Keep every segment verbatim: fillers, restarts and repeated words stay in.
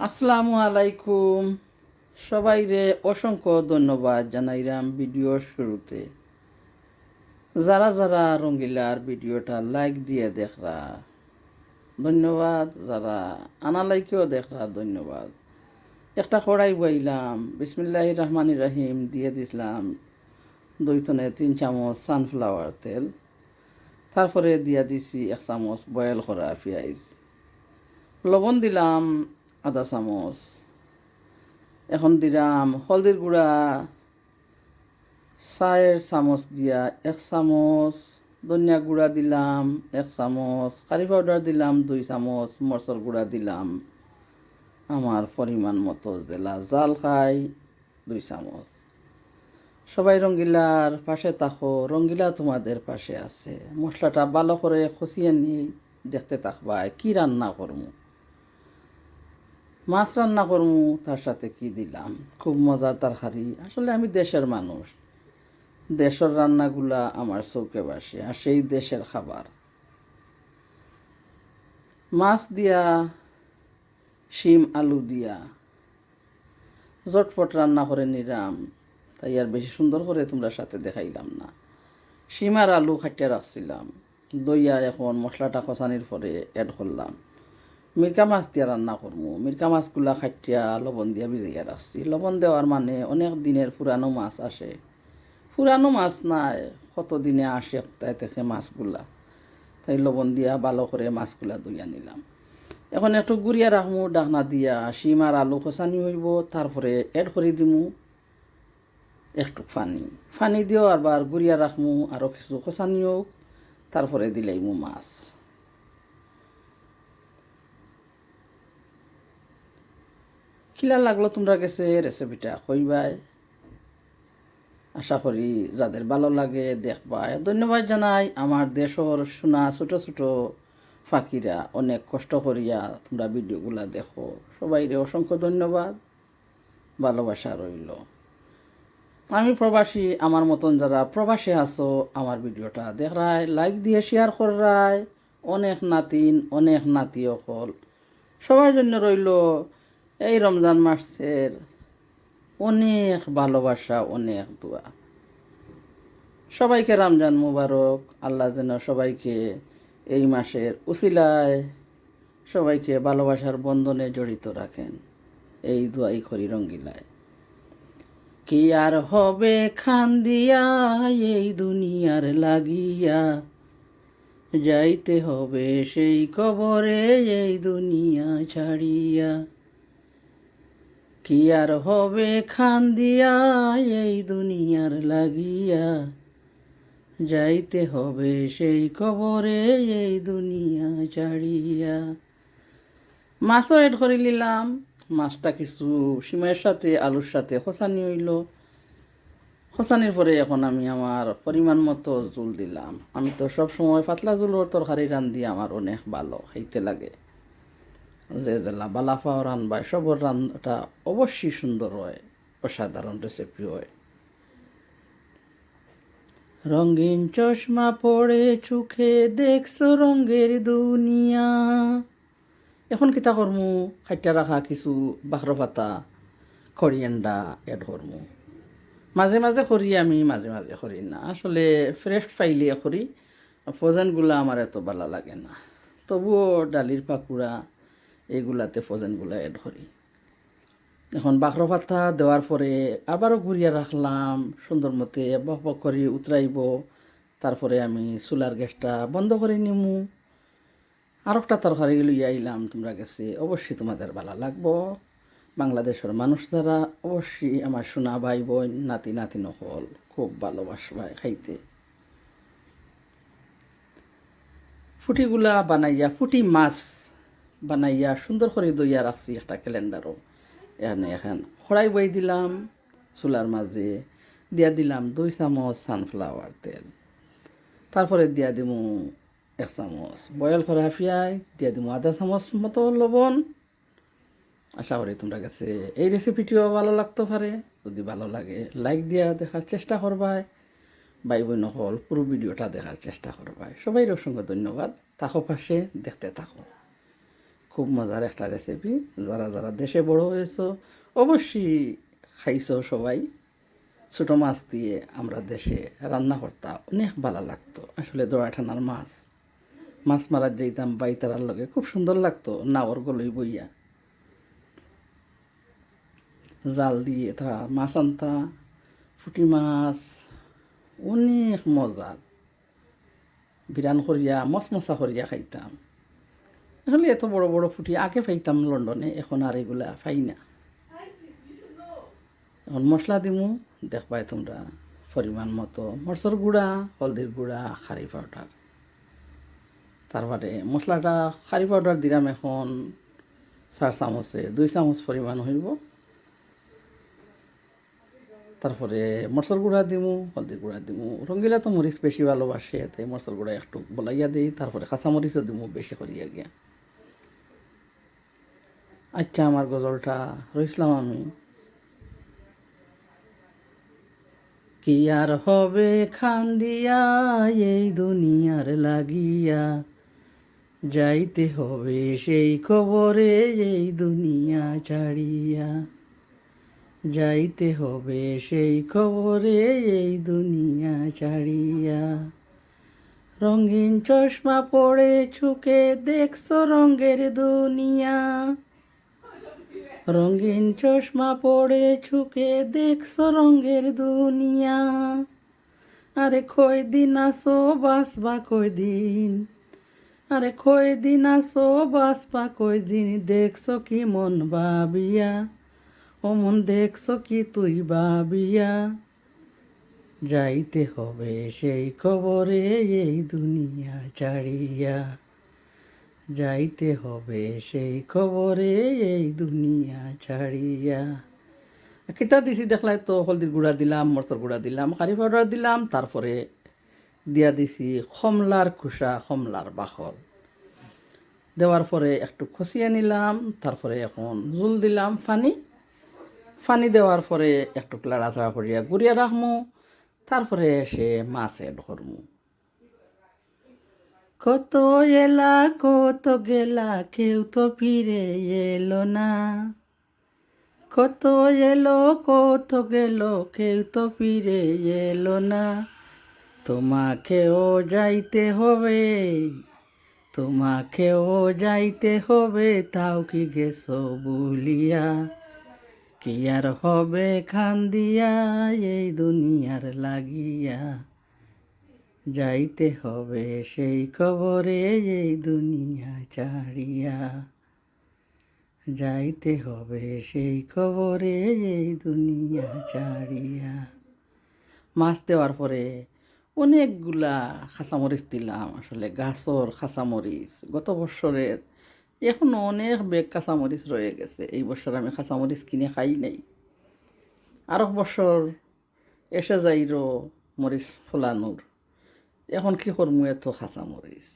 আসসালামু আলাইকুম। সবাইরে অসংখ্য ধন্যবাদ জানাইরাম ভিডিওর শুরুতে। যারা যারা রঙ্গিলার ভিডিওটা লাইক দিয়া দেখরা, ধন্যবাদ। যারা আনা লাইকেও দেখরা, ধন্যবাদ। একটা কড়াই বইলাম, বিসমিল্লাহির রহমানির রহিম, দিয়া দিছলাম দুই থনে তিন চামচ সানফ্লাওয়ার তেল। তারপরে দিয়া দিছি এক চামচ বয়েল করা পিয়াইজ। লবণ দিলাম আধা চামচ। এখন দিলাম হলদির গুঁড়া চাইর চামচ দিয়া এক চামচ, ধনিয়া গুঁড়া দিলাম এক চামচ, কারি পাউডার দিলাম দুই চামচ, মরচর গুঁড়া দিলাম আমার পরিমাণ মতো, যেলা জাল খাই দুই চামচ। সবাই রঙ্গিলার পাশে থাকো, রঙ্গিলা তোমাদের পাশে আছে। মশলাটা ভালো করে কষিয়ে নি, দেখতে থাকবায় কি রান্না করমু। মাছ রান্না করমু, তার সাথে কি দিলাম, খুব মজার তরকারি। আসলে আমি দেশের মানুষ, দেশের রান্নাগুলা আমার চৌখে ভাসে, আর সেই দেশের খাবার। মাছ দিয়া, শিম আলু দিয়া ঝটপট রান্না করে নিলাম, তাই আর বেশি সুন্দর করে তোমরার সাথে দেখাইলাম না। শিম আর আলু কাটিয়া রাখছিলাম, ধইয়া এখন মশলাটা কষানির পরে অ্যাড করলাম। মিরকা মাছ দিয়া রান্না করমু। মিরকা মাছগুলা কাটিয়া লবণ দিয়া ভিজাইয়া রাখছি। লবণ দেওয়ার মানে অনেক দিনের পুরানো মাছ আসে, পুরানো মাছ নায়, কত দিনে আসে তাই থেকে মাছগুলা। তাই লবণ দিয়া ভালো করে মাছগুলা ধইয়া নিলাম। এখন একটু গুড়িয়া রাখমু ঢাকনা দিয়া, শিম আর আলু কষানি অইবো, তারপরে অ্যাড করি দিমু একটু পানি। পানি দিয়াও আরবার গুড়িয়া রাখমু, আরও কিছু কষানি অউক, তারপরে দিলাইমু মাছ। কিলা লাগলো তোমরার গেছে রেসিপিটা কইবায়। আশা করি যাদের ভালো লাগে দেখবায়। ধন্যবাদ জানাই আমার দেশর সোনা ছোট ছোট ফাঁকিরা, অনেক কষ্ট করিয়া তোমরা ভিডিওগুলা দেখো। সবাইরে অসংখ্য ধন্যবাদ, ভালোবাসা রইলো। আমি প্রবাসী, আমার মতন যারা প্রবাসে আছো, আমার ভিডিওটা দেখরায়, লাইক দিয়ে শেয়ার কররায়। অনেক নাতিন, অনেক নাতি অকল, সবার জন্য রইলো এই রমজান মাসের অনেক ভালোবাসা, অনেক দোয়া। সবাইকে রমজান মুবারক। আল্লাহ যেন সবাইকে এই মাসের উসিলায় সবাইকে ভালোবাসার বন্ধনে জড়িত রাখেন, এই দোয়াই করি রঙ্গিলায়। কি আর হবে খান্দিয়া এই দুনিয়ার লাগিয়া, যাইতে হবে সেই কবরে এই দুনিয়া ছাড়িয়া। কি আর হবে খান্দিয়া এই দুনিয়ার লাগিয়া, যাইতে হবে সেই কবরে এই দুনিয়া ছাড়িয়া। মাছও অ্যাড করি নিলাম। মাছটা কিছু শিমের সাথে, আলুর সাথে কষানি অইলো। কষানির পরে এখন আমি আমার পরিমাণ মতো ঝুল দিলাম। আমি তো সব সময় পাতলা ঝুলর তরকারি রান্ধি, আমার অনেক ভালো খাইতে লাগে। যে যেলা বালা পাও রানবায়, সবর রান্নাটা অবশ্যই সুন্দর হয়, অসাধারণ রেসিপি হয়। রঙিন চশমা পড়ে চোখে দেখছো রঙের দুনিয়া। এখন কিতা করমু, কাটিয়া রাখা কিছু বাখরো পাতা, করিয়েন্ডা অ্যাড করমু। মাঝে মাঝে করি আমি, মাঝে মাঝে করি না। আসলে ফ্রেশ পাইলে করি, ফ্রোজেনগুলা আমার এত ভালা লাগে না। তবুও ডালির পাকুড়া এইগুলাতে ফ্রোজেনগুলা অ্যাড করি। এখন বাখরো পাতা দেওয়ার পরে আবারও গুড়িয়া রাখলাম, সুন্দর মতে বক বক করি উতরাইবো। তারপরে আমি চুলার গ্যাসটা বন্ধ করি নিমু। আরোকটা তরকারি লইয়া আইলাম তোমরার গেছে, অবশ্যই তোমাদের ভালা লাগবো। বাংলাদেশর মানুষ যারা, অবশ্যই আমার সোনা ভাই বোন, নাতি নাতিন অকল খুব ভালোবাসবায় খাইতে। ফুটিগুলা বানাইয়া, ফুটি মাছ বানাইয়া সুন্দর করি ধইয়া রাখছি একটা ক্যালেন্ডারও। এখানে এখন কড়াই বই দিলাম চুলার মাঝে, দিয়া দিলাম দুই চামচ সানফ্লাওয়ার তেল, তারপরে দিয়া দিমু এক চামচ বয়েল করা পিয়াইজ, দিয়া দিমু আধা চামচ মতো লবণ। আশা করি তোমরার গেছে এই রেসিপিটিও ভালো লাগতে পারে। যদি ভালো লাগে, লাইক দিয়া দেখার চেষ্টা করবায়। ভাই বোন অকল, পুরো ভিডিওটা দেখার চেষ্টা করবায়। সবাইরে অসংখ্য ধন্যবাদ। থাকো পাশে, দেখতে থাকো। খুব মজার একটা রেসিপি। যারা যারা দেশে বড় হয়েছো, অবশ্যই খাইছো সবাই। ছোটো মাছ দিয়ে আমরা দেশে রান্না করতাম, অনেক ভালা লাগতো। আসলে দোয়াঠানার মাছ, মাছ মারার যাইতাম বাইতারার লগে, খুব সুন্দর লাগতো নাওর গলই বইয়া। জাল দিয়ে তারা মাছ আনতা, পুঁটি মাছ, অনেক মজার। বিরান করিয়া, মচমচা করিয়া খাইতাম। আসলে এত বড় বড় পুঁটি আগে পাইতাম লন্ডনে, এখন আর এগুলা পাই না। এখন মশলা দিমু, দেখবায় তোমরা পরিমাণ মতো মরচর গুঁড়া, হলদির গুঁড়া, কারি পাউডার। তারপরে মশলাটা কারি পাউডার দিলাম এখন চার চামচে, দুই চামচ পরিমাণ হইব। তারপরে মরচর গুঁড়া দিমু, হলদির গুঁড়া দিমু। রঙ্গিলা তো মরিচ বেশি ভালোবাসে, তাই মরচর গুঁড়া একটু বলাইয়া দেই। তারপরে কাঁচা মরিচও দিমু বেশি করিয়া গিয়া। আচ্ছা, আমার গজলটা রইছলাম আমি। কি আর হবে কান্দিয়া এই দুনিয়ার লাগিয়া, যাইতে হবে সেই কবরে এই দুনিয়া ছাড়িয়া। যাইতে হবে সেই কবরে এই দুনিয়া ছাড়িয়া। রঙিন চশমা পড়ে চোখে দেখছো রঙের দুনিয়া। রঙিন চশমা পড়ে চোখে দেখছো রঙের দুনিয়া। আরে কয়দিন আছো বাঁচবা কয়দিন, আরে কয়দিন আছো বাঁচবা কয়দিন, দেখছো কি মন ভাবিয়া, ও মন দেখছো কি তুই ভাবিয়া। যাইতে হবে সেই কবরে এই দুনিয়া ছাড়িয়া, যাইতে হবে সেই কবরে এই দুনিয়া ছাড়িয়া। কিতা দিছি দেখলায় তো, হলদির গুঁড়া দিলাম, মরচর গুঁড়া দিলাম, কারি পাউডার দিলাম, তারপরে দিয়া দিছি কমলার খোসা, কমলার বাকল। দেওয়ার পরে একটু কষিয়ে নিলাম, তারপরে এখন ঝুল দিলাম পানি। পানি দেওয়ার পরে একটু লাড়াচাড়া করিয়া গুড়িয়া রাখমু, তারপরে এসে মাছ অ্যাড করমু। কত এলা কত গেলা, কেউ তো ফিরে এলো না। কত এলো কত গেল, কেউ তো ফিরে এলো না। তোমাকেও যাইতে হবে, তোমাকেও যাইতে হবে, তাও কি গেছো ভুলিয়া। কি আর হবে কান্দিয়া এই দুনিয়ার লাগিয়া, যাইতে হবে সেই কবরে এই দুনিয়া ছাড়িয়া। যাইতে হবে সেই কবরে এই দুনিয়া ছাড়িয়া। মাছ দেওয়ার পরে অনেকগুলা কাঁচামরিচ দিলাম, আসলে গাছর কাঁচামরিচ, গত বছরের, এখনো অনেক ব্যাগ কাঁচামরিচ রয়ে গেছে। এই বছর আমি কাঁচামরিচ কিনে খাই নাই। আরক বছর এসে যাইরো মরিচ ফলানোর, এখন কি করমু এত কাঁচামরিচ।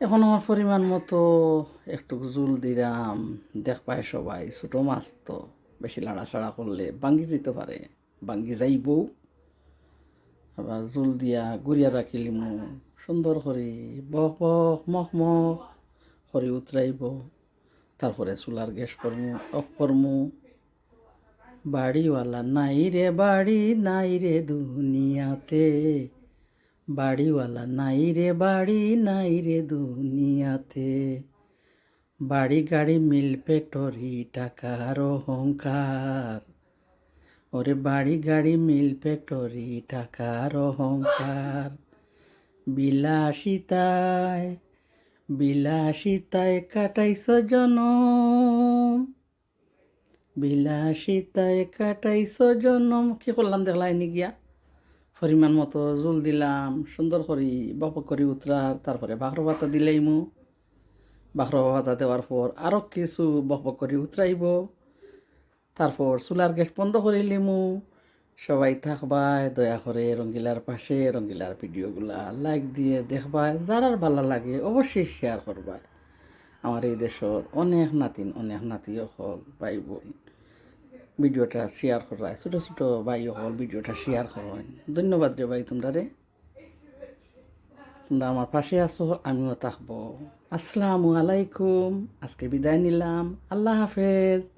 এখন আমার পরিমাণ মতো একটু ঝুল দিলাম। দেখবায় সবাই, ছোটো মাছ তো বেশি লাড়াচাড়া করলে ভাঙ্গি যেতে পারে, ভাঙ্গি যাইবো। আবার ঝুল দিয়া গুড়িয়া রাখিলিমু, সুন্দর করি বক বক মখ মখ করি উতরাইবো। তারপরে চুলার গ্যাস করমু, অফ করমু। বাড়িওয়ালা নাই রে বাড়ি নাই রে দুনিয়াতে, বাড়িওয়ালা নাই রে বাড়ি নাই রে দুনিয়াতে। বাড়ি গাড়ি মিল ফ্যাক্টরি টাকার অহংকার, ওরে বাড়ি গাড়ি মিল ফ্যাক্টরি টাকার অহংকার। বিলাসিতায়, বিলাসিতায় কাটাইছো জনম, বিলাসিতায় কাটাইছো জনম। কি করলাম দেখলায়নি গিয়া? পরিমাণ মতো ঝুল দিলাম, সুন্দর করি বক বক করি উতরার, তারপরে বাখরো ভাতা দিলাইমু। বাখরো ভাতা দেওয়ার পর আরো কিছু বক বক করি উতরাইবো, তারপর চুলার গ্যাস বন্ধ করিলিমু। সবাই থাকবায়, দয়া করে রঙ্গিলার পাশে, রঙ্গিলার ভিডিওগুলা লাইক দিয়ে দেখবায়। যারার ভালা লাগে অবশ্যই শেয়ার করবায়। আমার এই দেশর অনেক নাতিন, অনেক নাতি অকল, ভাই বোন ভিডিওটা শেয়ার করবায়। ছোটো ছোটো ভাই অকল ভিডিওটা শেয়ার করইন। ধন্যবাদ রে ভাই তোমরারে। তোমরা আমার পাশে আছো, আমিও থাকবো। আসসালামু আলাইকুম। আজকে বিদায় নিলাম। আল্লাহ হাফেজ।